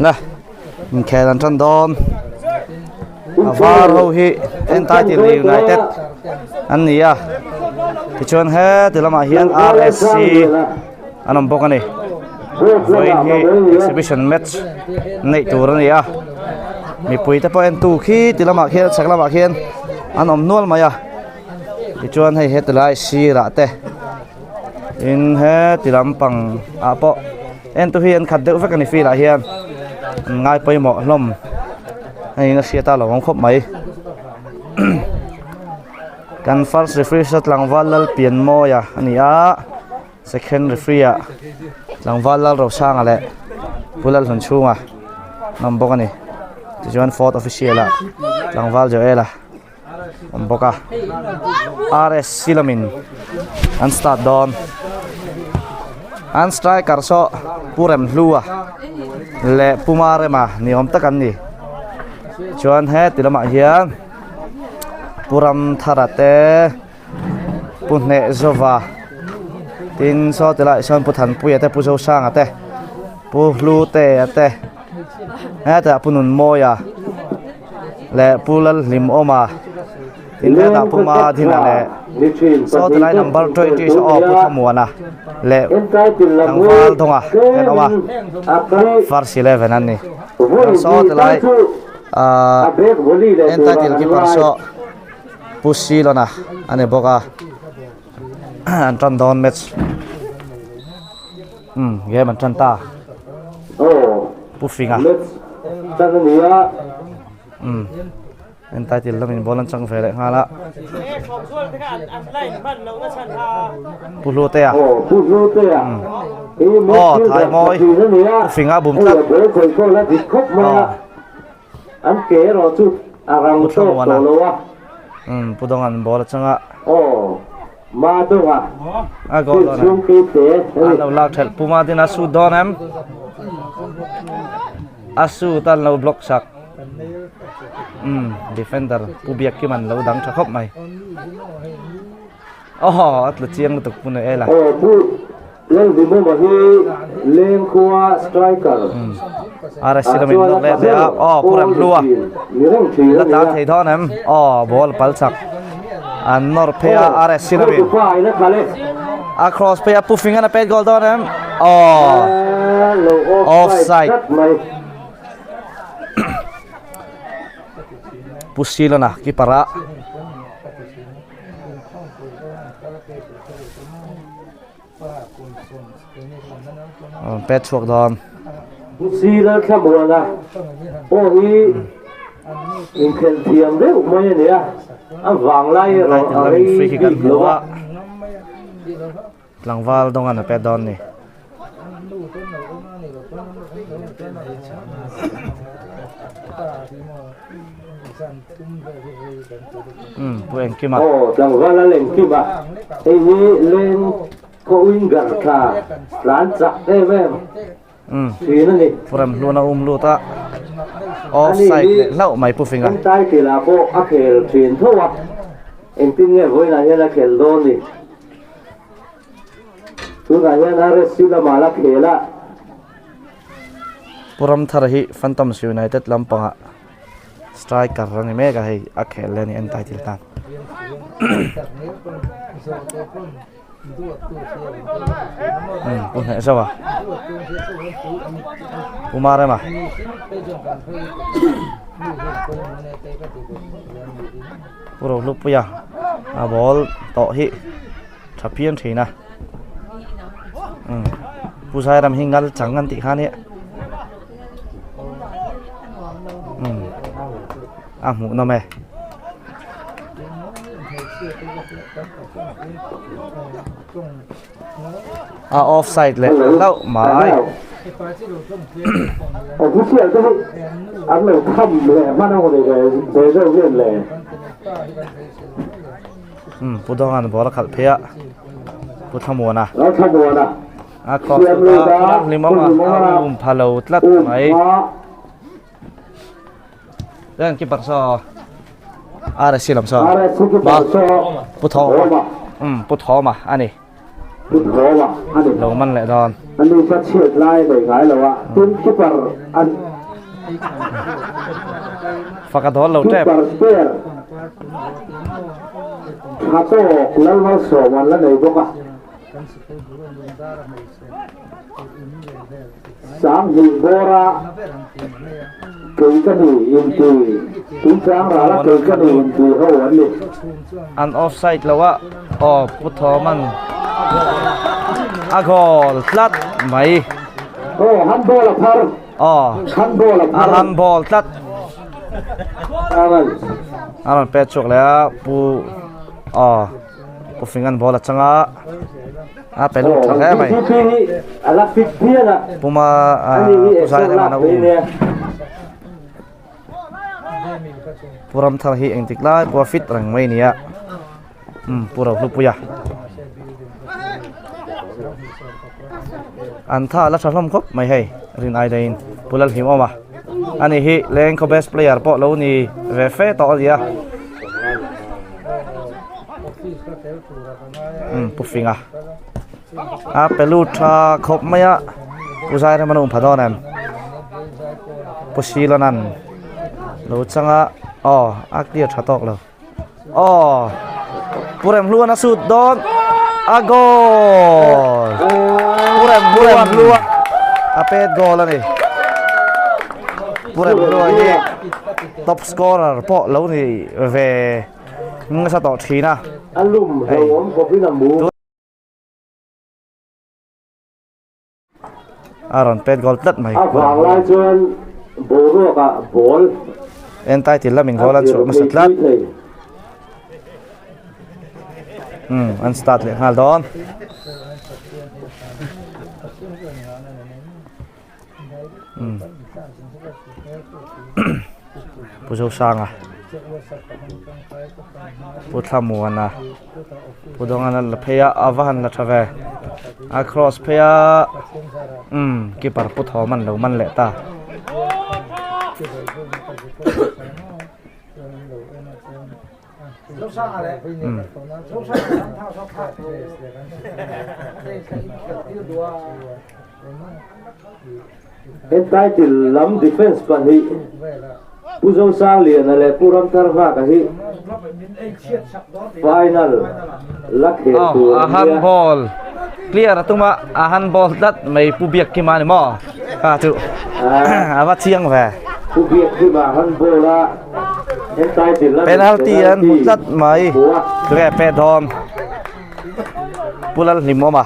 Na inkhel an tan dawn a var ho hi entitle united an ni a tichuan heti lamah hian rsc an awm bawk a ni vawiin hi exhibition match neih tur a ni a mipui te pawh en tu khi ti lamah khian chhak lamah khian an awm nual mai a tichuan hei heti lai sirah te tin heti lampang ah pawh en tu hi an khat deuh vek a ni field ah hian an ngai pawimawh hlawm hei in a hriat a lo awm khawp mai kan first referee saw tlangval Lalpianmawia a ni a second referee ah tlangval Lalrosanga leh Pu Lalhlunchhunga an awm bawk a ni tichuan fourth official ah tlangval Joel-a. awm bawk a rsc lamin an start dawn an striker saw pu remhlua leh pu marema ni awm tak an ni chuan heti lamah hian pu ramthara te pu hnehzova tin saw ti laiah sawn pu thanpuia te pu zosanga te pu hlute-a te hetah pu nunmawia. leh Pu Lalhlimawma tin hetah Pu Madina leh saw tilai number 20 saw aw Pu Thlamuana leh tlangval Dawnga te an awm a first 11 an ni saw tilai ahh entitle keeper saw Pu Silona a ni bawk a an tan dawn match umm game an tan ta. Pu Finga. Umm en title lamin ball an chang ve leh nghal a. Pu Hlutea. Umm aw thai mawi Pu Finga a bum tlat. Aw. Pu Thlamuana. Umm Pu Dawnga'n ball a chang a. A goal dawn em? An lo lak thelh Pu Madin a shoot dawn em? A shoot an lo block sak. Umm defender Pu Biakkim an lo dang tha khawp mai. Aww a tla chiang lutuk Pu Noel a. Lalvimawma hi Lengkhua striker RSC lamin nawr let leh a aw Pu Remhlua la tlan thei dawn em aw ball a pal chak an nawr phei a RSC lamin a cross phei a Pu Fingan a pet goal dawn em aw offside Pu Silana keeper a. Pet chhuak dawn. Sir Thlamuana pawh hi inkhelh thiam deuh mai a ni a, a vanglai erawh a rei bik lo a. Tlangval dawngan a pet dawn ni. Umm Pu Engkima. Aw tlangval a Lengkima hei hi leng khaw winger tha tlan chak em em thin a ni. Pu Remhluna um lut a offside leh hlauh mai Pu Finga. Entai tilah pawh a khel thin tho a engtin nge vawiinah hian a khel dawn ni. Tunah hian RSC lamah la khel a. Pu Ramthara hi Phantoms United lampangah striker a ni mek a hei a khel leh a ni en title tan. Umm Pu hneh zauh a Pu Marema. Pu Rohlupuia a ball tawh hi tha phian thin a umm Pu Zairam hi ngal chang an tih kha nia umm a hmuh nawm e. A offside leh hlauh mai. Official te hi an lo tham leh hman ang ni ve ve deuh hian le. Umm Pu Dawnga'n ball a khalh phei a Pu Thlamuana. Thlamuana. A cross lut a Pu Lalhlimawma a um pha lo tlat mai. Then keeper saw RSC lam saw Ma Pu Thawma um Pu Thawma ani Pu Thawma ani lo man leh dawn ani ka chhiat lai nei ngai lo a tin keeper an. Fak a dawl lo tep. Keeper spare tha tawk Lalmalsawm an la nei bawk a. Sanghnih bawra kei ka ni inti Tuichang rala kei ka ni inti ho an ni. An offside lo a, aw Pu Thawman a goal tlat mai. Aw handball a phar. Aw handball a phar. A handball tlat. A rawn pet chhuak leh a Pu aw Pu Fingan ball a chang a. A pe lut tha hle mai. Puma Pu Zairema a um. Pu Ramthar hi engtik lai pawha fit reng mai nia. Um Pu Rohlupuia. An tha la tha hlawm khawp mai hei rin ai daiin Pu Lalhlimawma. Ani hi Lengkhaw best player pawh lo ni ve fe tawh a nia. Umm pu finga a pe lut tha khawp mai a pu zairema an um pha dawn em pu silonan lo chang a aw a clear tha tawk lo aw pu remhluan a sut dawn a goal pu remhluan a pet goal a ni pu remhlua hi top scorer pawh lo ni ve. Nasa tawh thin a. A lum hlauhawm khawpin a mu. A rawn pet goal tlat mai. A vang lai chuan boruakah ball. Entitle lamin goal an chhuah hmasa tlat. Um an start leh nghal dawn. Um Pu Zosanga Pu Thlamuana Pu Dawngana la phei a a va han la tha ve a cross phei a um keeper Pu Thawm an lo man leh ta. Entitle lam defence pahnih Pu Zosangliana leh Pu Ramtharnghaka hi final la khel tur a handball clear a tum a a handball tlat mai Pu Biakkima ni maw kha chu a va chiang ve Pu Biakkima handball a Penalty an hmu tlat mai tunge pe dawn Pu Lalhlimawma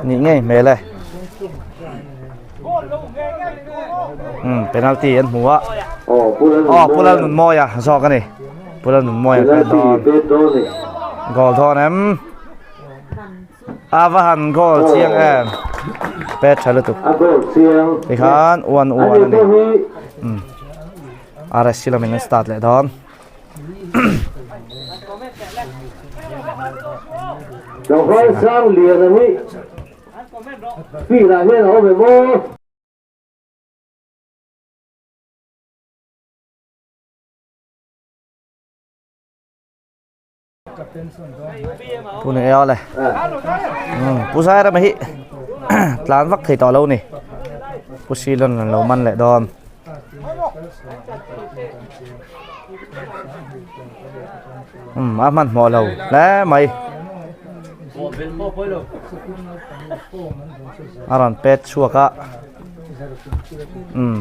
nih ngei hmel e um penalty an hmu a aw Pu Lalnunmawia zawk a ni Pu Lalnunmawia pe dawn goal dawn em a va han goal chiang em pet tha lutuk tikhan 1-1 a ni um. RSC lamin an start leh dawn. Tlangval sang lian a hi field ah hian a awm em aw. Pu nei a le. Pu Zairama hi tlan vak thei tawh lo ni. Pu Silon an lo man leh dawn. Um a hmanhmawh lo hle mai. A rawn pet chhuak a. Um.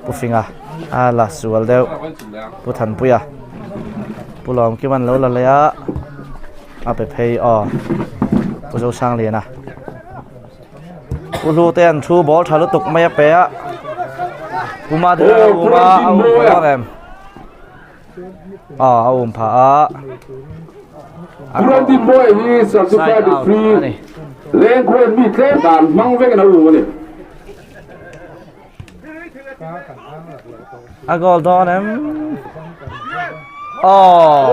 Pu Finga a la sual deuh Pu Thanpuia Pu Lawmkiman lo la leh a a pe phei aw Pu Zosangliana Pu Hlute an thu ball tha lutuk mai a pe a Pu Madina a um a a um pha dawn em aw a um pha a Side out a ni. Lengkhuan mi tlem dan hmang vekin a um a ni. A goal dawn em? Aw!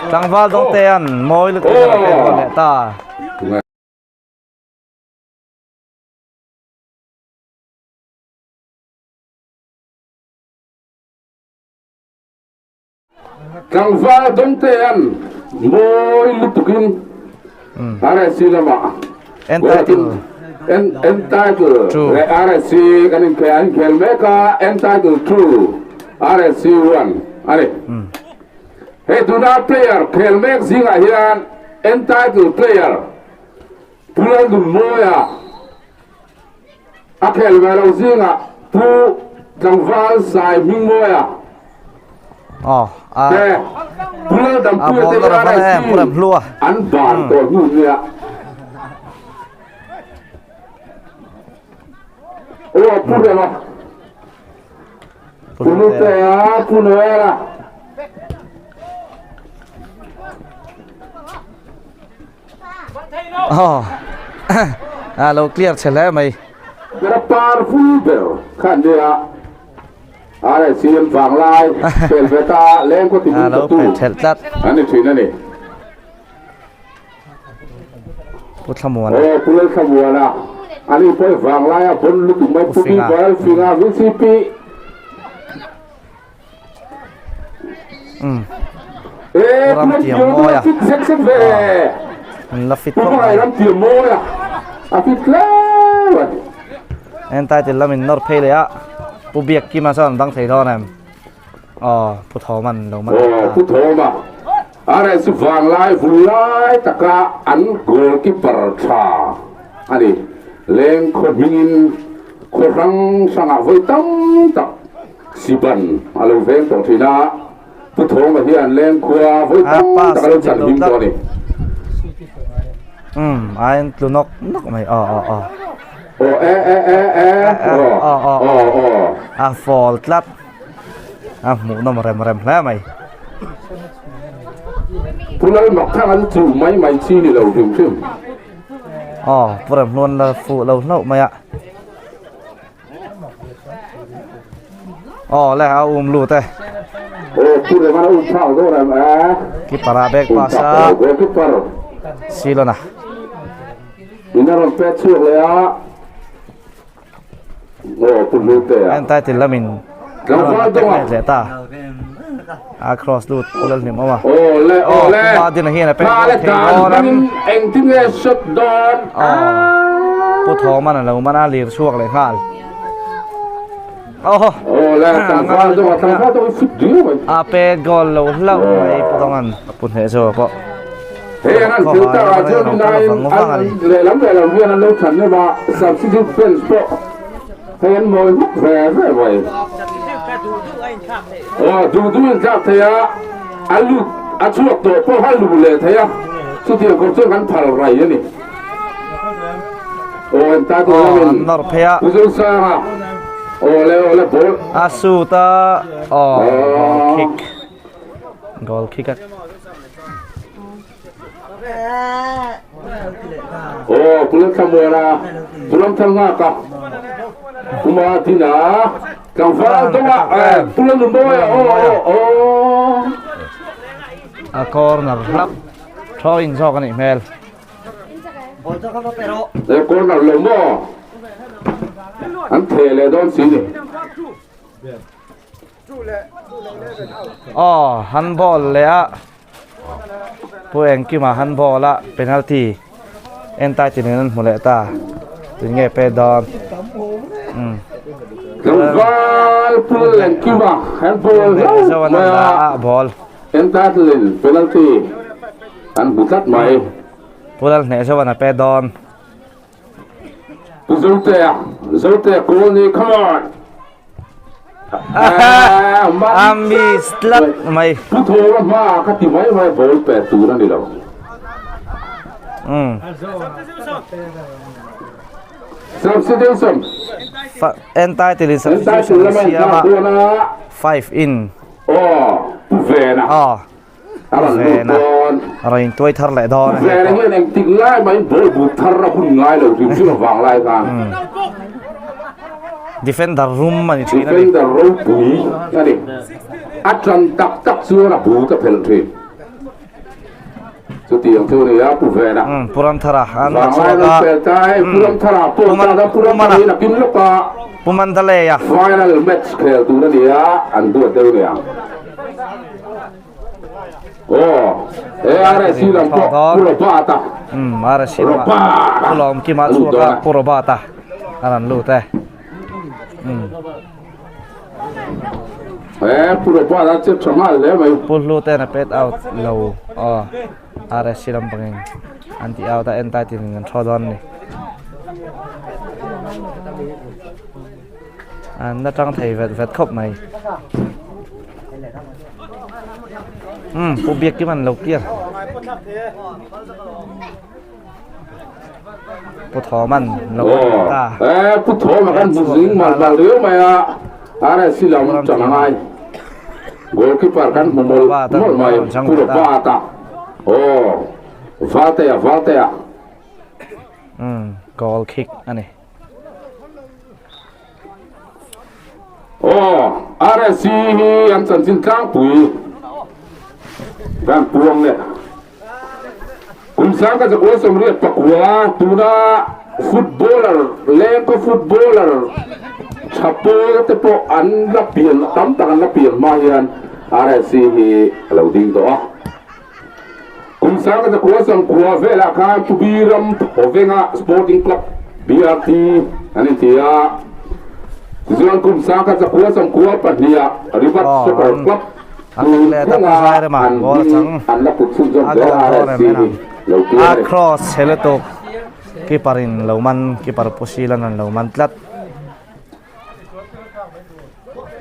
Tlangval dawngte an mawi lutuk in a pek goal leh ta. Tlangval dawngte an mawi lutukin RSC lamah Entitle. Entitle leh RSC kan inkhel an inkhel mek a, Entitle 2, RSC 1 a ni. Hei tuna player khel mek zingah hian Entitle player Pu Lalnunmawia a khel ve lo zingah Pu Tlangval Sai Hmingmawia te Pu Laldampuia te RSC an ban tawh hnu nia. Aw Pu Rema. Pu Lutea, Pu Noela. Oh. A lo clear che hle mai. Kera par full ber khan nia. Are siam vanglai pel ve ta leng ko ti A lo pet thelh tlat. Ani thin ani. Pu Thlamuana. Aw Pu Lalthlamuana. Ani pawh vanglai a bon lutuk mai Pu Bible Finga VCP. Um. Eh, Ram Pu tiang mawi a. Fit sek sek ve. An la fit Pu khawp mai. Ram tiang mawi a. A fit hle mai. En title lamin nawr phei leh a. Pu Biak Kima chuan an dang thei dawn em? Aw, Pu Thawman lo man Aw, Pu Thawma. RS vanglai vul lai taka an goalkeeper tha a ni. Leng khaw hmingin khaw hrang hrangah vawi tam tak siban a lo veng tawh thin a. Pu Thawma hian leng khua vawi tam tak a lo chan him tawh a ni. Umm, a en tlu nawk nawk mai. Aw, aw, aw. Aw, e, e, e, e. Aw, aw, aw. Aw, aw. A fall tlat. A hmuhnawm rem rem hle mai. Pu Lalmak thang an chuh mai mai chi ni lo hrim hrim. Aw, Pu Remhluan la fuh lo hlauh mai a. Aw le, a um lut e. Aw, Pu Reman a um phak dawn em e. Keeper a back pass a. Goalkeeper. Silona. In a rawn pet chhuak leh a. En title lamin a rawn attack let leh ta a cross lut pu Lalhlim awm a aw Puma Dina hian a pet goal thei dawn a aw Pu Thawman a lo man a lir chhuak leh nghal aw a pet goal lo hlauh mai Pu Dawngan a pu hneh zawk pawh Hei an han thil tak ah chuan rinaiin an lehlam lehlam hian an lo chhan em a, substitute bench pawh hei an mawi hmuk ve ve mai. Aw duh duh in thlak thei a, a lut a chhuak tawh pawh a luh leh thei a, chutiang kawr chuan kan phal rai a ni. Aw en ta tur lamin Pu Zosanga aw le aw le ball. A shoot a, aw goal kick. Goal kick a. Aw, Pulam Thlamuana, Pulam Thalngaka, Puma Dina, Tlangval Donga, Pulam Nunmawia, aw, aw, aw. A corner hlap throw in zawk a nih hmel. E corner lo maw? An theh leh dawn si ni. Aw handball leh a Pu Engkima handball a penalty entai tin in an hmu leh ta tun nge pet dawn umm Tlangval Pu Engkima handball hlauh mai a ball entai tin penalty an hmu tlat mai Pu Lalhnehzovan a pet dawn. Pu Zotea Zotea Kawlni come on A miss tlat mai. Pu Thawla hma kha ti mai mai ball pe tur a ni lo. Substitution. Entitled in substitution siam a 5 in. Oh, Pu Vena. Oh. A rawn lut dawn. A rawn intuai thar leh dawn a. Vena hian engtik lai mahin ball but thar a hun ngai lo hrim hrim avang lai khan. Defender rum a ni thin a ni. Defender ropui a ni. A tan tak tak chuan a but a phelh thin. Chutiang chu a ni a Pu Vena. Pu Ramthara an la Vanglai chhuak rawn a. pel ta hei Pu Ramthara pawh tan a Pu Ramthara in a kim lawk a. Pu Mandalay a. Final match khel tur a ni a an duat deuh aniang. Aw, ARC lam pawh Pu Robert-a. Um, ARC lamah Pu Lawmkima chhuak a, Pu Robert-a a rawn lut e. Um. E, Pu Robert-a che tha nghal hle mai. Pu Hluten a pet out lo. Aw, ARC lam pangin an ti out a, entitled in an thaw dawn a ni. An la tang thei vet vet khawp mai. Umm Pu Biak kim an lo clear. Pu Thawm an lo clear ta. Eh Pu Thawm a kan hmu zing mal mal riau mai a. RSC lam chang angai. Goalkeeper kan hmu mawlh mawlh mai. Pu Robert-a. Aw Valtea Valtea. Umm goal kick a ni. Aw, RSC hi an chanchin tlangpui kan puang leh. Kum sang ka zakua sawmriat pakua tuna footballer lengkaw footballer tha pawl te pawh an la pian tam tak an la pian hma hian RSC hi a lo ding tawh a. Kum sang zakua sangkua velah khan Tubi ram Thawvenga Sporting Club, BRT, an inti a. Tichuan kum sang zakua sangkua pahniha Rivat Soccer Club tun thlenga an hming an la put chhunzawm zel RSC hi lo tir a ni. A cross chhe lutuk keeper in lo man keeper Pu Silan an lo man tlat.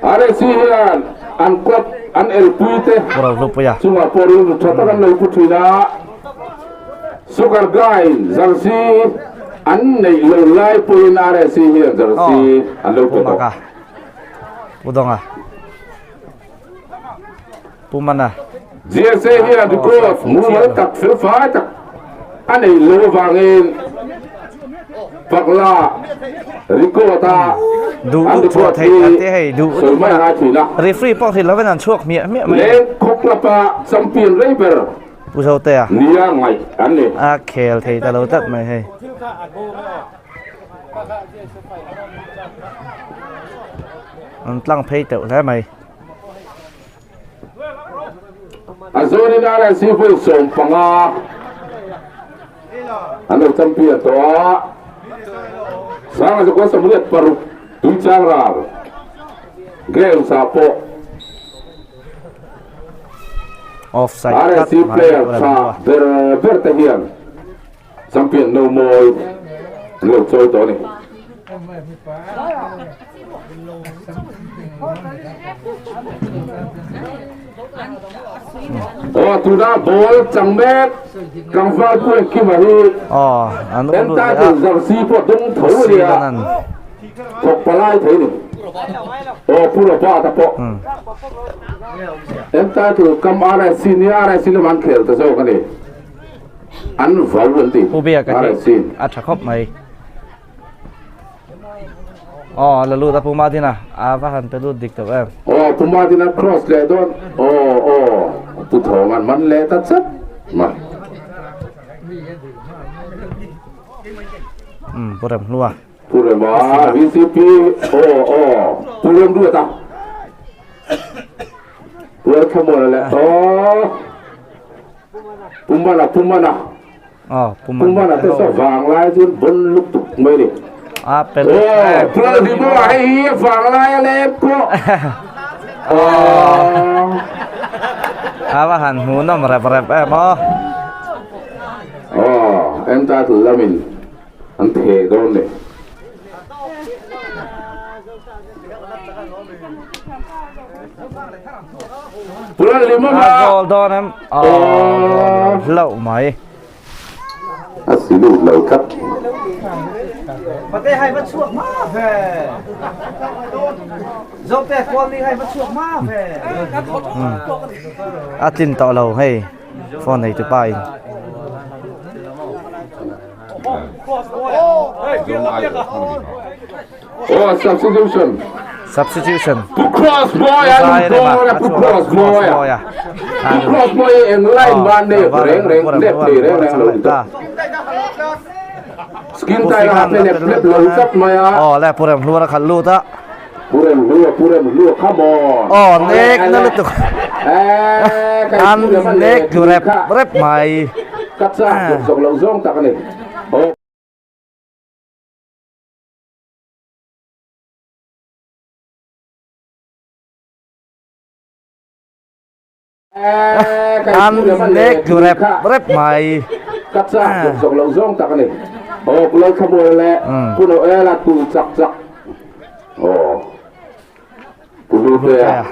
RSC hian an club an elpui te chungah pawh rilru tha tak an lo pu thin a, Soccer guy jersey an neih lo lai pawhin RSC hian jersey an lo pe tawh. Pu Donga Pu Mana GSA hian record mumal tak fel fai tak a neih lo avangin Pakla record a an record hi sawi mai a ngai thin a. Referee pawh hrilh lovin an chhuak hmiah hmiah mai. Leng khawp lapa champion rei ber Pu Zotea nia ngaih an ni. A khel thei ta lo tlat mai hei. An tlang phei teuh hle mai. A zawnin RSC vawi 15 an lo champion tawh a, Sanga zakua 86 Tuichang ral games ah pawh Offside RSC player tha ber ber te hian Champion no mawi an lo chawi tawh a ni. Aw tuna ball chang mek tlangval pu Engkima hi entitle jersey pawh dawng tho a nia thawk palai thei ni. Aw pu Robert-a pawh entitle kam RSC nia RSC lamah an khel ta zawk a ni. An vau an ti. Pu Biaka hi a tha khawp mai. Aw la lut a Pu Madina a va han pe lut dik tawh em. Aw Pu Madina cross leh dawn. Aw aw Pu Thawng an man leh ta chat mai. Um Pu Remhlua. Pu Rema VCP aw aw Pu Remruata. Pu Lalthlamuana leh aw. Pumana Pumana Pumana te saw vanglai chu bon lutuk mai ni. A pel. Oh, Pulal Dimo hei hi vanglai a lem pawh. Oh. A va han hmu nawm rep rep em aw. Oh, entitled lamin an theh dawn ni. Pulal Limo A goal dawn em? Oh, hlauh mai. A si lut lo tlat. Pate hai va chhuak ma ve. Zote kual ni hai va chhuak ma ve. A tlin tawh lo hei phone nei tu pa in. Oh, substitution. Substitution. Pu Cross Boy a lut dawn a, Pu Cross Boy a. Pu Cross Boy hi eng line ban nep reng reng nep thei reng reng lo ni tawh. Skin tie a pe lep lep lo tlat mai a. Oh, le Pu Remhluar a khalh lut a. Pu Remhlua, Pu Remhlua, come on. Oh, nek na lutuk. An nek tlu rep rep mai. Ka chak zawk lo zawng tak a ni. An nek tlu rep rep mai. Ka chak zawk lo zawng tak a ni. Aw Pu Lalthlamuana leh Pu Noela tu chak chak. Aw Pu Hlutea.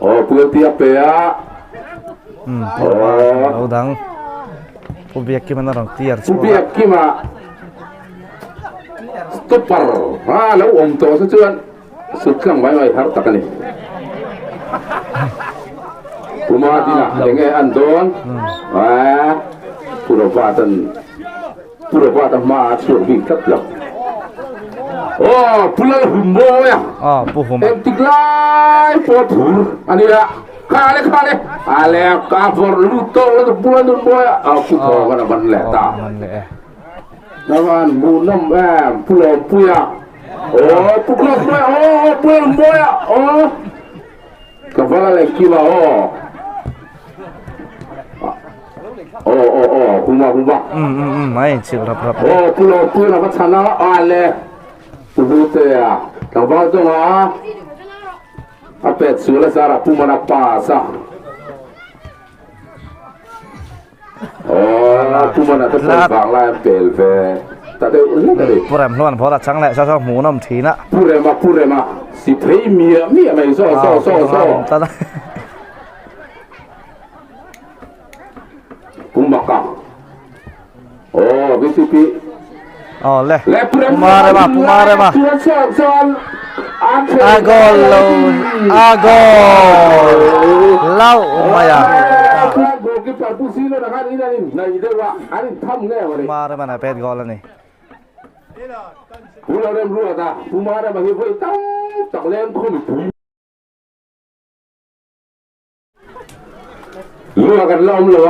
Aw Pu Laltia pe a. Aw lo dang. Pu Biakkima na rawn clear chhuak a. Pu Biakkima stopper ha lo awm tawh se chuan Sut tlang mai mai har tak a ni. Puma dina enge an dawn a Pu Robert an Pu Robert a hma a chhuak bik tlat lo. Aw Pu Lalhummawi a. Aw Pu Huma. Engtik lai pawh thur a nia. Khale khale ale ka vawrh lut tawh lo Pu Lalhummawi a. Aw Pu Thawng an a ban leh ta. Ban leh e. Navan hmuhnawm em Pu Lawmpuia aw Pu Lawmpuia aw Pu Lawmpuia aw ka vala leh kima aw aw aw aw huma huma um um um mai chil rap rap aw Pu Lawmpuia laka chhana a le Pu Hlutea tlangval chunga a pet sual a zara Pu Mana pass a Pu Rem hluan ball a chang leh saw saw hmuhnawm thin a. Pu Rema Pu Rema si phei miah miah mai saw saw saw saw. Pu Maka Aw VCP Aw le Pu Marema Pu Marema A goal lo a goal hlauh mai a Pu Marema a pet goal a ni. Pu Lalremruata Pu Marema hi vawi tam tak leng khaw mipui. Lua kan la awm lo a,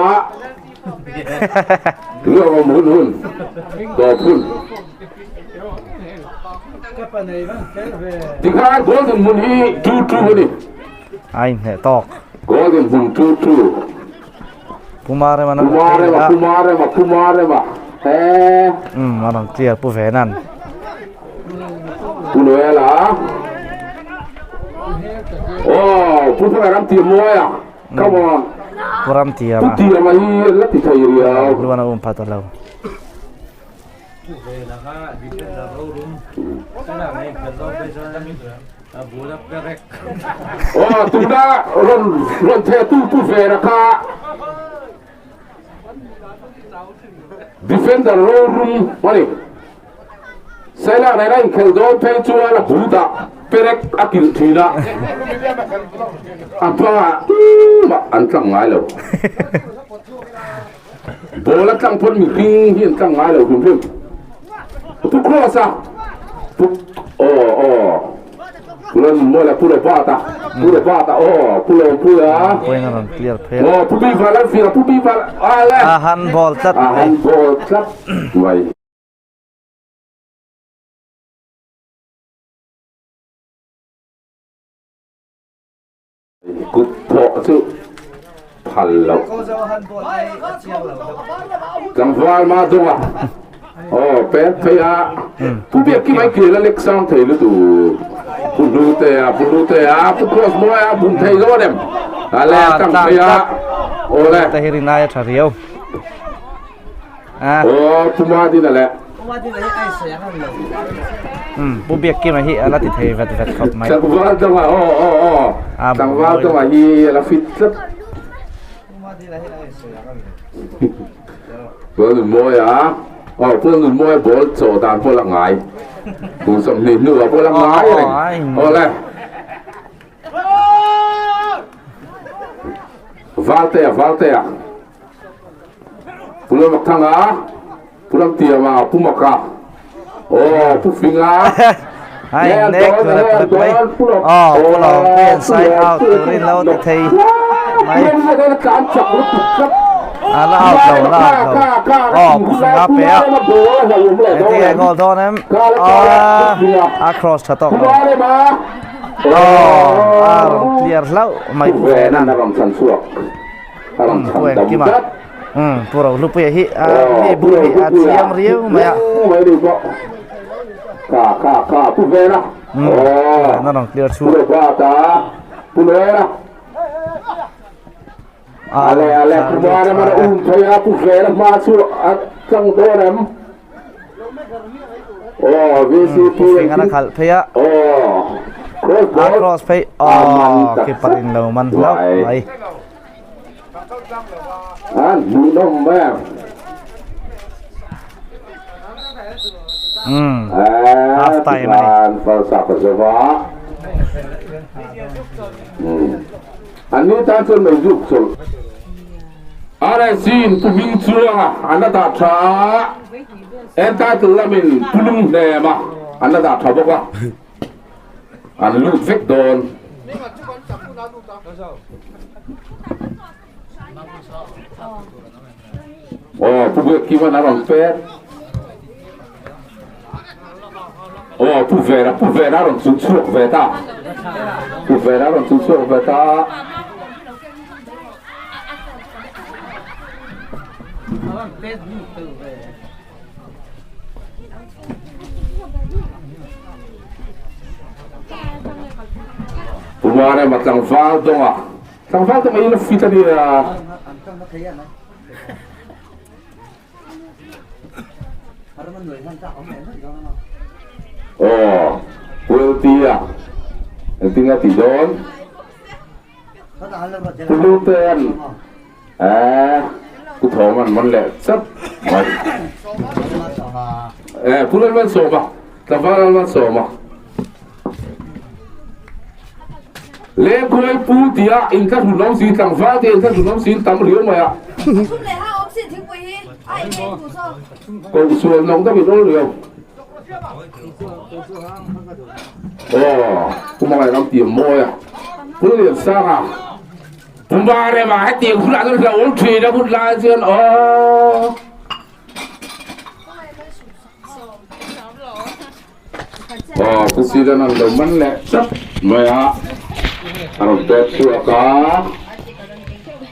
lua awm hun hun, tawp hun. Tikhan golden hmun hi 2-2 a ni. A inhneh tawk. Golden hmun 2-2. Pumarema na Pumarema, Pumarema, Pumarema. He. Um, a rawn clear pu ve nan. Pu Noela. Oh, Pu Thanga ram tiam mawi a. Come on. Pu ram tiam a. Pu tiam a hi la ti thei riau. Luan a um phat a lo. Oh, tuna ron ron the tu pu vera kha. Defender rorum ani. Sailak nena inkhelh dawn phei chuan a bul dah perek a kilh thin a, a hmangah tumah an tlang ngai lo. Ball a tlang pawn mihring hi an tlang ngai lo hrim hrim. Pu Cross a, Pu aw aw Pu Lalnunmawia Pu Robert a, Pu Robert a aw Pu Lawmpuia Lawmpuiin a rawn clear phei a. Aw Pu Bival an fir a, Pu Bival a le. A handball tlat mai. A handball tlat mai. Kut thawh chu phal loh. Tlangval ma dawng a, aw pek phei a, Pu Biak ki mai khel a lek sang thei lutuk. Pu Hlute a, Pu Hlute a, Pu Cross mawi a, bum thei dawn em? A le tang phei a, aw le. Te hi rinai a tha riau. Aw Pu Madina leh. Umm Pu Biakkima hi a la ti thei vet vet khawp mai. Tlangval danga aw aw aw tlangval danga hi a la fit tlat. Pu Nunmawia aw Pu Nunmawia ball chaw dan pawh la ngai. Kum 20 hnuah pawh la ngai reng. Aw le. Valtea Valtea. Pu Lalmakthanga, Pu Ramtiama, Pu Maka, aw Pu Finga, Ai nek rep rep mai. Aw Pu Lawmpuia'n side out turin lo ti thei mai. A la out lo, la out lo. Aw Pu Finga pe a. Engtin nge goal dawn em? Aw a cross tha tawk lo. Oh, a rawn clear hlauh mai Pu Venan a rawn chhan chhuak. A rawn chhan dam tlat. Um, Pu Rohlupuia hi a mi bul hi a chiang riau mai a. Mai ni pawh. Ka ka ka Pu Vena. Oh, a rawn clear chhuak. Pu Robata, Pu Vena. Ale ale Pu Vena mana um thei a Pu Vena hma chu a tlang dawn em. Oh, VCP Pu Fingan a khalh phei a. Oh, cross A ball. cross phei. Oh, keeper in lo man hlauh mai. An hmuhnawm mai ang. Um, half time a ni. An falsa ka zova. Um. An ni tan chuan mei zuk chawlh. RSC in Pu Hming Chuanga an la dah tha a, entitle lamin Pu Lung Hnema an la dah tha bawk a, an lut vek dawn. Aw, Pu Biakkima'n a rawn pek. Aw, Pu Vera, Pu Vera a rawn chun chhuak ve ta. Pu Vera a rawn chun chhuak ve ta. Pu Marema tlangval dawnga tlangval dawnga in a fit a nia. Aw, Pueltia, engtin nge tih dawn? Pu Lutean, eh, Pu Thawman man leh chat mai. Eh, Pu Lalmalsawma, tlangval Lalmalsawma. Lengkhuai pu tia inthlahrun awm si, tlangval tia inthlahrun awm si tam riau mai a. Kohsual nawk deuhin awl riau. Aw, Pu Mangai ram tiam mawi a, Pu Liansanga, Pu Marema hetiang hunah chuan hlauhawm thin a hun lai chuan aw. Aw Pu Sidan an lo man leh tlat mai a, a rawn pek chhuak a,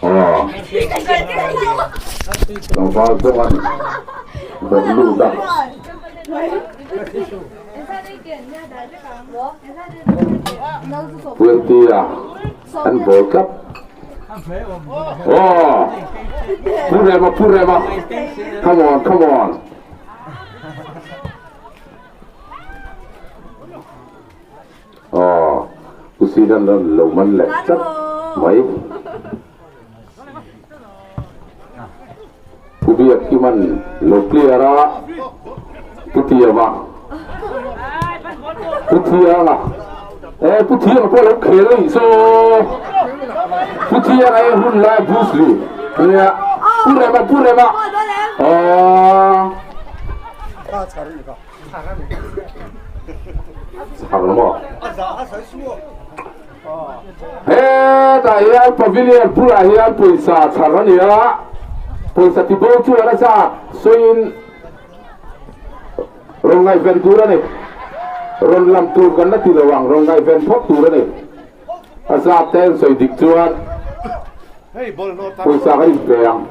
aw tlangval bawk an bawk lut a. Pueltia an bawl tlat. Aw Pu Rema Pu Rema come on come on. Aw, Pu Sidan rawn lo man leh tlat mai. Pu Biakkima'n lo clear a, Pu Tiama, Pu Thianga, eh Pu Thianga pawh lo khel a nih saw. Pu Thianga e hun lai Bruce Lee nia, Pu Rema, Pu Rema, aw. Chhar maw? Hetah hian pavilion bulah hian pawisa chhar a ni a, pawisa ti bo chu a nasa sawiin rawn ngaihven tur a ni. Rawn lam tur kan la ti lo ang, rawn ngaihven phawt tur a ni. A zat te an sawi dik chuan pawisa kan inpe ang.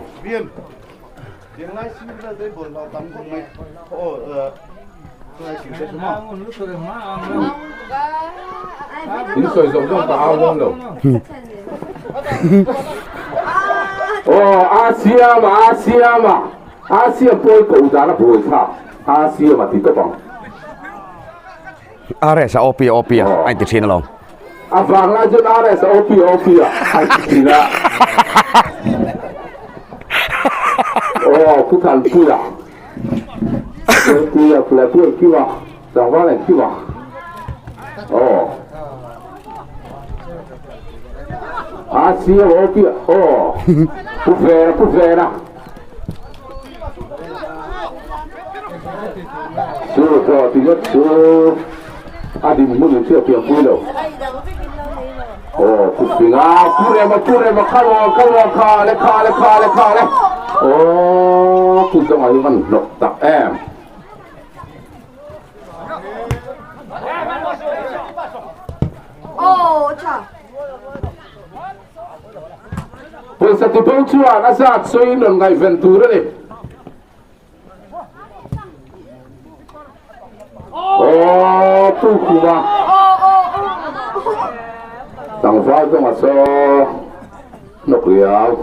In sawi zawng zawng ka au dawn lo. Aw a siam a a siam a a siam pawi ko dan a buai thlak a siam a ti tawp ang. RS a OP OP a a inti thin alawm. A vang lai chuan RS a OP OP a a inti thin a. Aw Pu Thanpuia Puia Puia Puia Kiu a Tlangval en Kiu a Aw A sia OP a Aw Pu Vena Pu Vena Chu pawh ti ngawt chu a dinhmun in hriat thiam pui lo. Aw pu Finga pu Rema pu Rema come on come on kha le kha le kha le kha le. Aw pu Zawnga hi van hnawk tak em. Pawisa tibo chuan a zat sawiin rawn ngaihven tur a ni. Aw Pu Khuma tlangval zawnga saw hnawk riau.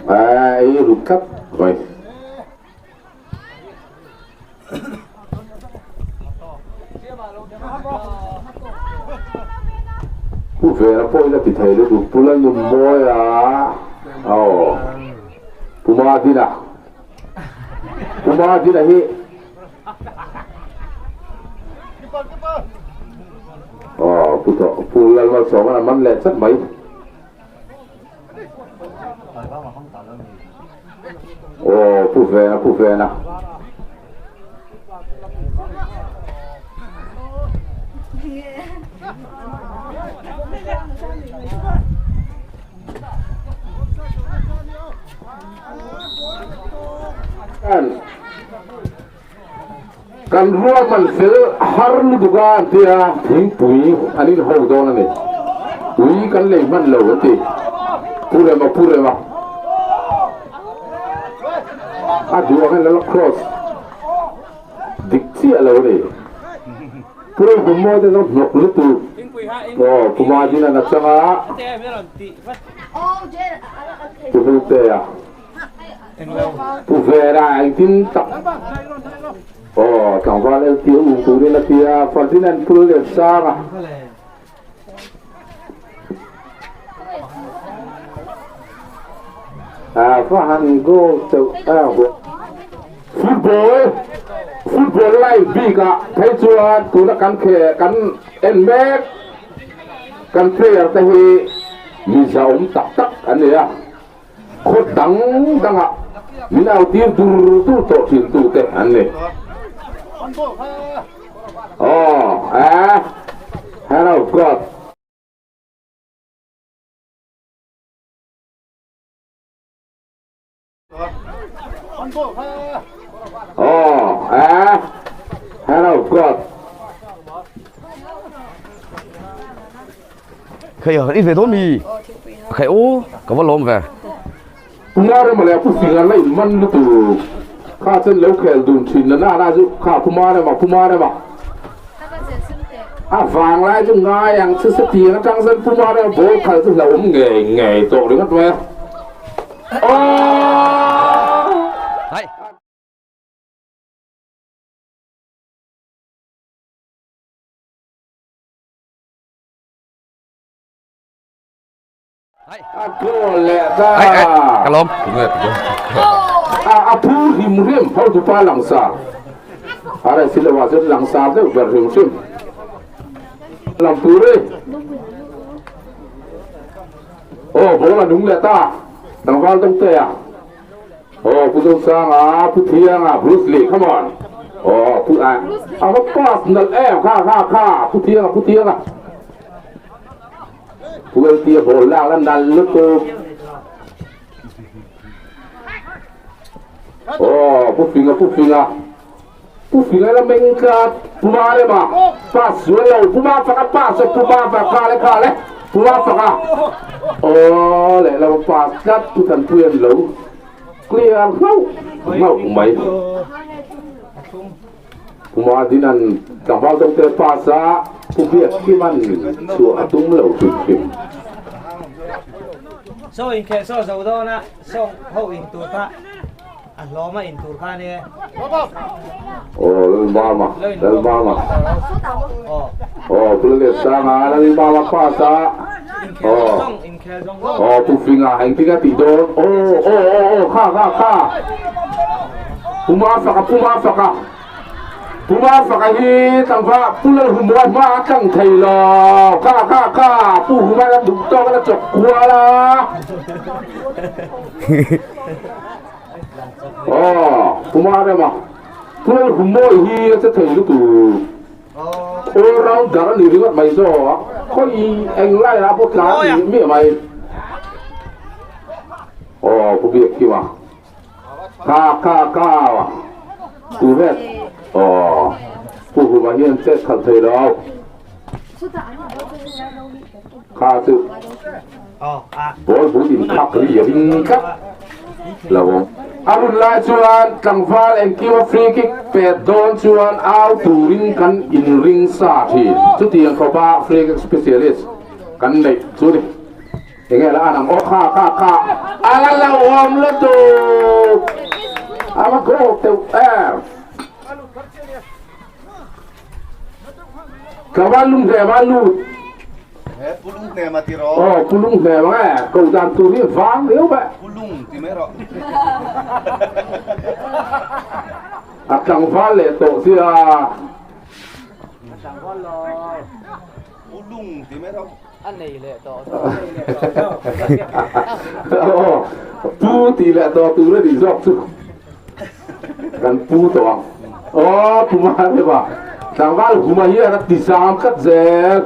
Ai rut tlat mai. Pu Vera pawhin a ti thei lutuk Pu Lalnunmawia aw Pu Madina Pu Madina hi aw Pu Pu Lalmalsawma a man leh chat mai. Aw pu vena pu vena. Kan ruahman fel har lutuk a an ti a, thingpui an in ho dawn a ni. Ui kan lei hman lo an ti. Pu Rema, Pu Rema. A duh ang hian a la cross dik chiah lo a ni. Pu Rema kum mawi te zawng hnawk lutuk. Aw, Pu Madina'n a chang a. Pu Hlutea. Pu Vera engtin tak aw tlangval LTO um turin a ti a, Ferdinand Pul leh Sanga. A va han goal teuh a Football football live bikah phei chuan tuna kan khe kan en mek kan player te hi mi zahawm tak tak an ni a. Khaw dang dangah min au tir dur dur tawh thin tute an ni. Aw, eh, hand of God. Aw, eh, hand of God. Khei a, i ve dawn mi? Khei u, ka va lawm ve. Pumar emaw leh Pu Singa la in man lutuk kha chen lo khel dun thin na na na chu kha Pumar emaw Pumar emaw a vang lai chu ngai ang chu setiang atang chuan Pumar emaw ball khal chu hlauhawm ngei ngei tawh ringawt mai a. Aww! A goal leh ta. Ka lawm. A phu hrim hrim hotupa langsar. Are siloah chuan langsar deuh ber hrim hrim. Lam tur e. Aw ball a nung leh ta. Tlangval Dawngtea. Aw Pu Zosanga, Pu Thianga, Bruce Lee, come on. Aw Pu a a va pass nalh em kha kha kha Pu Thianga Pu Thianga. Pu LT a ball lak la nalh lutuk. Aw Pu Finga Pu Finga. Pu Finga la meng tlat Pu Marema pass sual lo Pu Mafaka pass a Pu Mafaka kha le kha le Pu Mafaka aw lehlam pass tlat Pu Thanpuia an lo clear hlauh hlauh mai Pu Madina'n tlangval dawngte pass a Pu Biakkima'n chhuah a tum lo hrim hrim. Saw inkhel saw zo dawn a saw ho in tur kha. A hlawm a in tur kha a ni e. Aw Lalmama, Lalmama. Aw Pu Lalliansanga, Lalmama pass a. Aw. Aw Pu Finga engtin a tih dawn? Aw aw aw aw kha kha kha. Pu Mafaka, Pu Mafaka. Pu Mafaka hi tlangva Pu Lalhumua hma a tlang thei lo. Kha kha kha Pu Huma a duh tawk a chawk kual a. Aw, Puma rema Pual Humawi hi a che thei lutuk. All rounder a ni ringawt mai zawk. Khawi eng lai ah pawh tlan ni miah mai. Aw pu biak kima ka ka ka tu vet aw pu huma hian chet khalh thei lo kha chu ball but in khak ri a ring tlat lo awm. A hun lai chuan tlangval engkima free kick pet dawn chuan au turin kan inring sa thin. Chutiang khawpa free kick specialist kan neih chu ni. Enge la an ang aw kha kha kha a la lo awm lutuk a va goal teuh em. Tlangval lung hnem a lut. He pulung hnem a ti rawh. Aw pulung hnem ang e ko dan tur hi vang riau ve. Pulung ti mai rawh. A tlangval leh tawh sia. Tlangval lo. Pulung ti mai rawh. A nei leh tawh. Aw pu ti leh tawh tur a nih zawk chu. Kan pu tawh ang. Aw pu ma rema tlangval huma hian a ti zam tlat zel.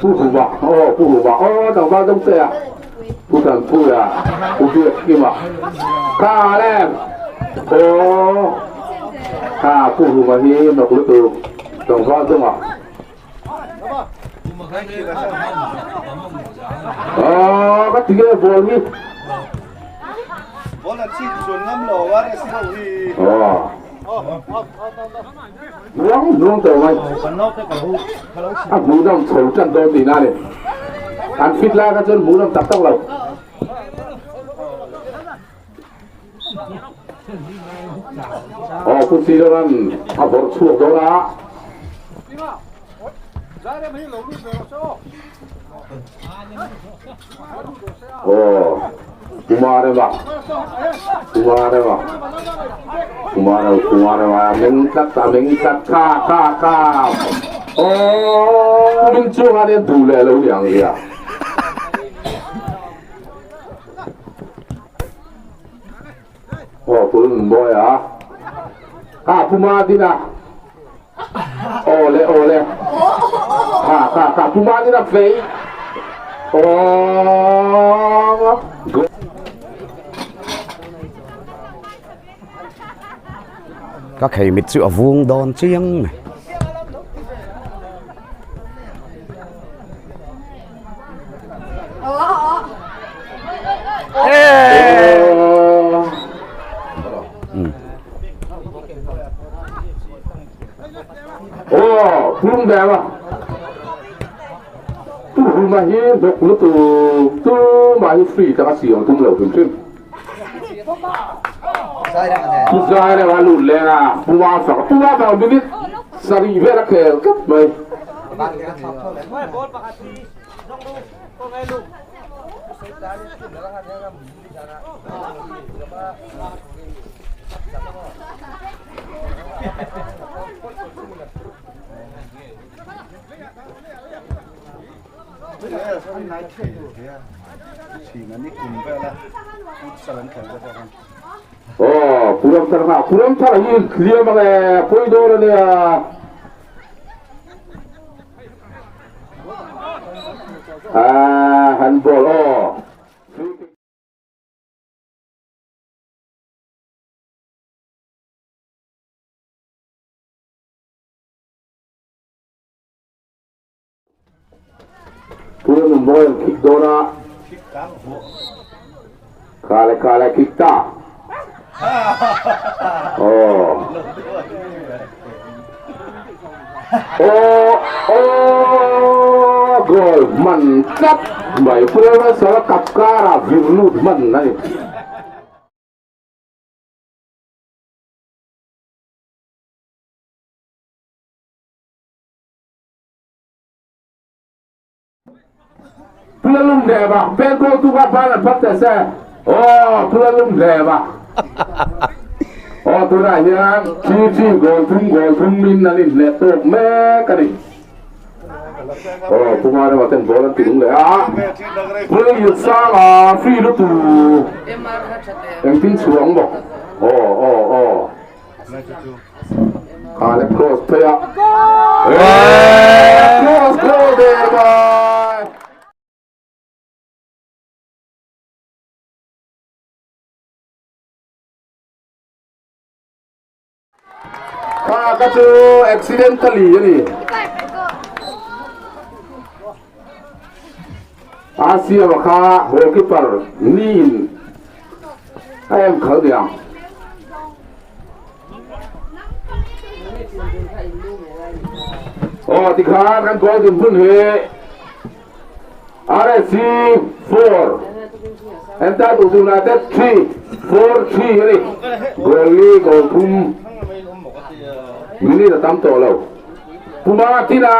Pu huma aw pu huma aw tlangval dawng che a pu tan pu ya pu biak kima kha lem aw kha pu huma hi nok lutuk tlangval dawng a. Aw ka ti nge ball hi. Ball an chhit chuan ngam lo a rest ho hi. Aw. Nuang nuang tawh mai. A hmuhnawm chho tan dawn tihna a ni. An fit lai kha chuan hmuhnawm tak tak lo. Aw pu Siloran a vawrh chhuak dawn a. Aw Kumarema Kumarema Kumarema Kumarema a meng tlat a meng tlat kha kha kha aw min chungah hian duh leh lo ni ang ria. Aw pul nun mawi a kha puma din a aw le aw le kha kha kha puma din a fei aw Ka khei mit chu a vung dawn chiang mai. Aw pum ve a tu huma hi bawk lutuk tu mah hi free taka siam tum lo hrim hrim. Pu Zai reuh a lut leng a, Pu Mafak, Pu Mafak minute sarih vel a khel tlat mai. Aw Puram thar nghah Puram thar hi hliam ang e pawi dawn a nia. Ah handball aw. Pura nun mawi an kick dawn a. Kha le kha le kick ta. Oh. Oh, oh, goal man tlat mai. Pura Russell a kap kara vir lut man a ni. Pula lung hle ba pen ko tu ka ban an phat te se oh pula lung hle ba oh tunah hian thi thi goal thum goal thum min an in hleh tawk mek a ni oh puma rema ten ball an ti lung leh a pula lian sang a free lutu engtin chhuang bawk oh oh oh Kha le cross phei a. Cross goal der mai. Kha ka chu accidentally a ni. Asia kha goalkeeper niin a en khal niang. Aw tikhan kan goal din hmun hi RSC 4 Entitled United 3 4 3 a ni. Goal li goal thum minute a tam tawh lo. Puma tina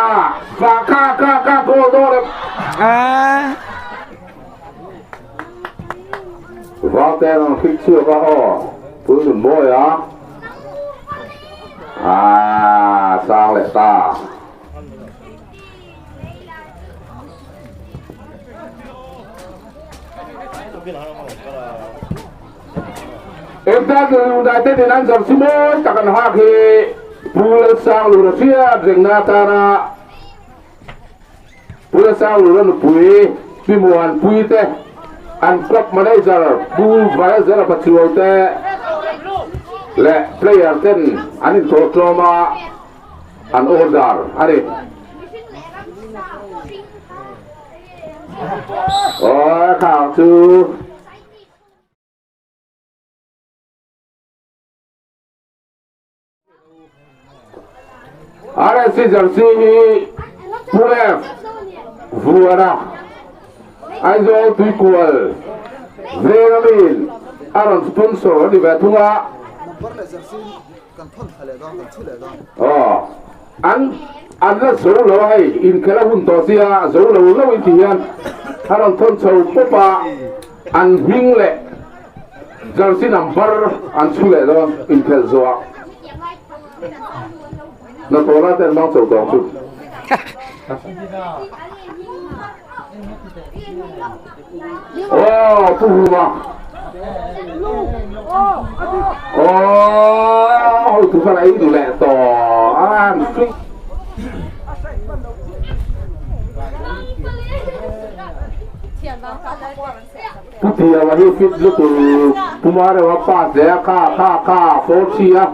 va ka ka ka goal dawn em. Valte an hrik chhuak a aw Pul nun mawi a ah sang leh ta. Entitled United in an jersey mawi tak an hak hi Pu Lalsanglura hriat rengna atana Pu Lalsanglura nupui Pi Muanpui te an club manager Pu Valzela Pachuau te leh player ten an inthawhtlawm a, an order a ni. Aw khang chu RSC jersey hi Pu F Vuana Aizawl Tuikual veng amin a rawn sponsor a ni ve thung a. Aw an an la zo lo a hei inkhel a hun tawh sia zo lo lo in ti hian a rawn thawn chho pawp a an hming leh jersey number an chhu leh dawn inkhel zawh ah na tawla te an mang chho tawh chu. Aw pu huma aw hoi tu khan ei du leh tawh an fik pu tiawa hi fit lutuk pu marewa pass leh a kha kha kha 4-3 a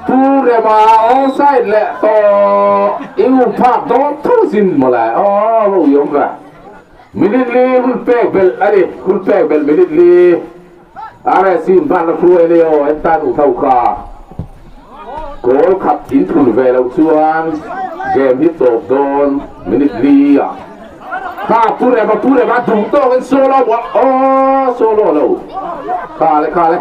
Pu Rema offside leh tawh i um phak dawn tho sin mawle aw lo i awm ve. Minute li hun pek belh a ni hun pek belh minute li RSC in hman a hruai a ni aw en tan u tho kha goal khat in thun ve loh chuan game hi tawp dawn minute li ah kha Pu Rema Pu Rema duh tawk in solo aw solo lo kha le kha le.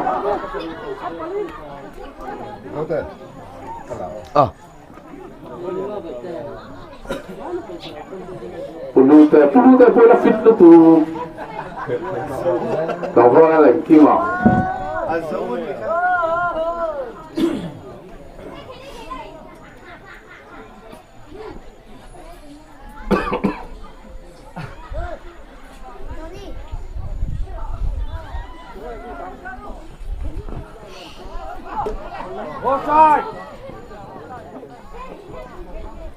Pulute pulute pawh ila fit lutuk tlangval a leng kim a.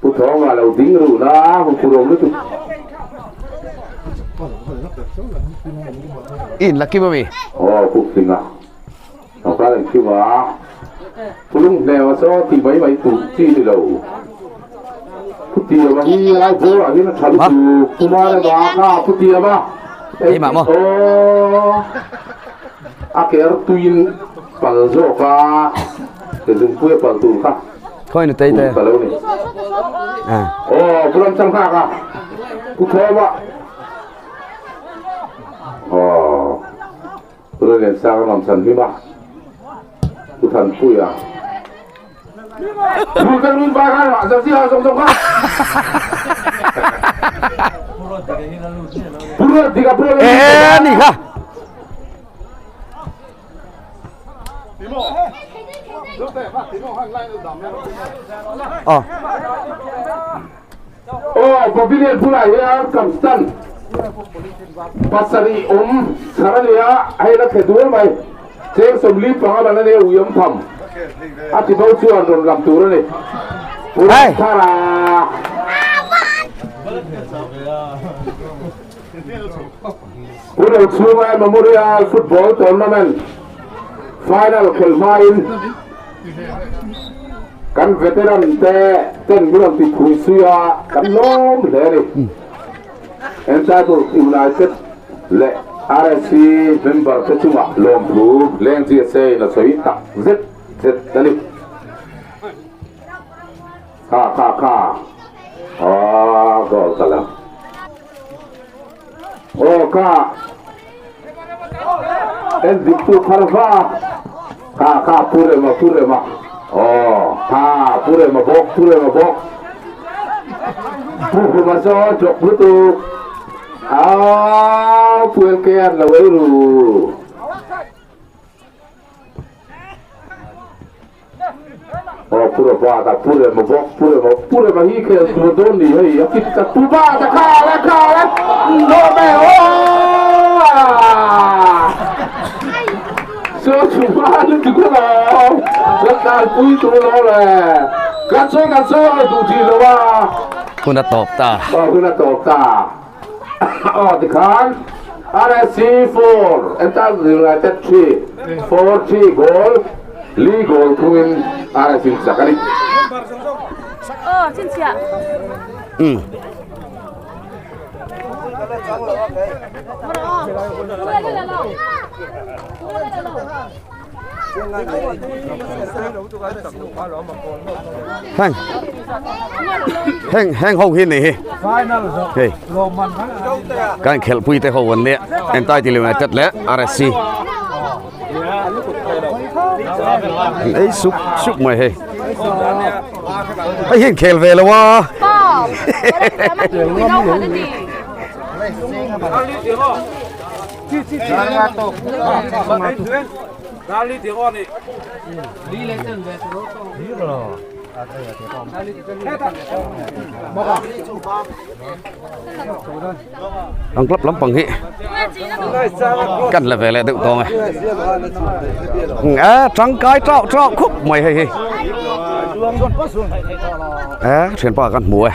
Pu Thawng ah lo ding ruh la hu pu rawm lutuk. In la kim ami. Aw pu Tlinga. Ka leng kim a. Pu Lunghmel a chaw tih mai mai tur chi ni lo. Pu Tiama hi lai bawr ah hian a tha lutuk. Pu Marema kha Pu Tiama. Keimah maw? Aw a ker tuin pal zawk a. Ke zungpui a pal tur kha. Khawi nu tei te. Ka lo ni. Aw Pu Ramchang nghak a. Pu Thawma. Aw. Pu Lalliansanga nuam chhan hlim a, Pu Thanpuia. Pu ka lut vai khan rah jersey ha zawng zawng kha. Pu Ruat Dika pawh a Eh ni kha. Ờ. Aw pavilion bulah hian kam stand pasarih awm chhar a ni a, hei la thla dual mai. Cheng 45 man a nia ui awm tham a ti bo chuan rawn lam tur a ni. Pu Ramthara. Pu Rochhunga Memorial Football Tournament Final khelh hmain. Kan veteran te ten min rawn ti phui sui a, kan lawm hle a ni. Entitled United leh RSC member te chungah lawmthu Leng GSA in a sawi tak zet zet a ni. Kha kha kha aw goal ka lo. Aw kha en dik tu thar va kha kha pu rema pu rema aw kha pu rema bawk pu rema bawk pu rema zaw chawk lutuk aw pu LK an lo ei ru. Aw pu Robert a pu Rema bawk pu Rema pu Rema hi khel tur dawn ni hei a kit ka pu Bert a khal e khal e lawm e aw so chuma lutuk alawm ka tlanpui tur alawm e ka chawi ka chawi duh tih lo a hun a tawp ta aw hun a tawp ta aw tikhan RSC 4 Entitled United 3 4 3 goal Li goal thungin RS in chak a ni. Aw, chhinchhiah. Um. Heng heng heng ho hi ni hi. Hei. Kan khelhpui te ho an nia. Entitled United leh RSC. Ei sup sup mai hei. Hei hian khel ve lo a. Ang club lampang hi kan la ve leh deuh tawng e a tangkai tau tau khup mai hei hi a thianpa kan hmu e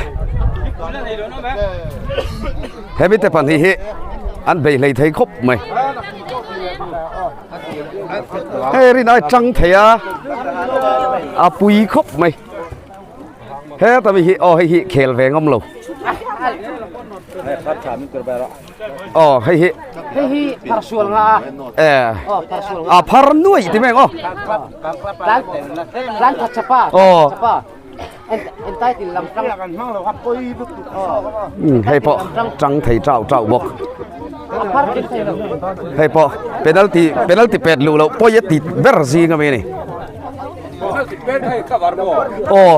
hemi te pahnih hi an bei hlei thei khawp mai hei rin ai tang thei a a pui khawp mai. Heta mi hi aw hei hi khel ve ngam lo. Aw hei hi. Hei hi phar sual nga a. Eh. Aw phar sual nga. A phar nuai ti meng aw. Tlan tlan that chapa. Aw. Chapa. En en tai til lam tang. Hei pawh tang thei tau tau bawk. Phar kin thei lo. Hei pawh penalty penalty pet luh loh pawi a ti ber zing ami a ni. Aw.